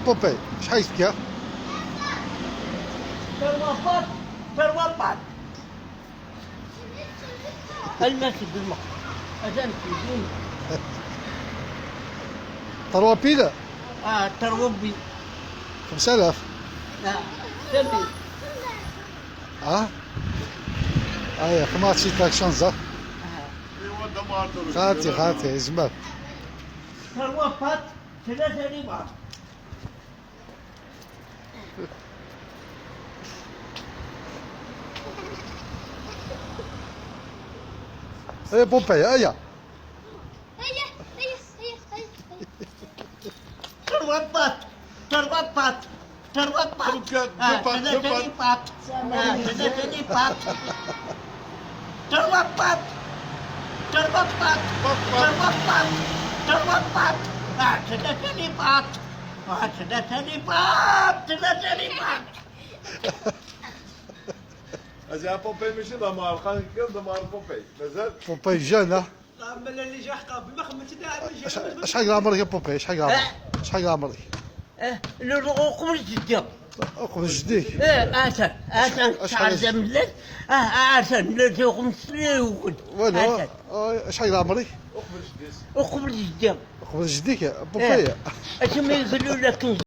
بوبي شحال يسكا؟ trois pattes، trois pattes. الماس بالماء أذن في trois pieds. اه trois pieds. 5000. اه سمي. اه ايا خماسي تاك شنزة. خاتي خاتي زمر. trois pattes، ثلاثة ريبات. ايه بوبي ايا. هيا هيا هيا هيا. trois pattes، trois pattes، trois pattes. ثلاثة ريبات. ثلاثة ريبات، trois pattes، trois pattes، trois pattes، trois pattes. ثلاثة ريبات. ثلاثة ريبات، ثلاثة ريبات. أجي بوبي ماشي دمار خلينا دمار بوبي مازال. بوبي jeune. اللي جا قبل ما خممت. شحال عمرك يا بوبي؟ شحال عمرك؟ شحال عمرك؟ لو قبل جدي. قبل جديك. ايه اسن اسن شحال ملات اه اسن ملات 5 سنين وقد. والو شحال عمرك؟ اقبل جديس. وقبل جدي. قبل جديك بوبي. اش ما يقولوا لك.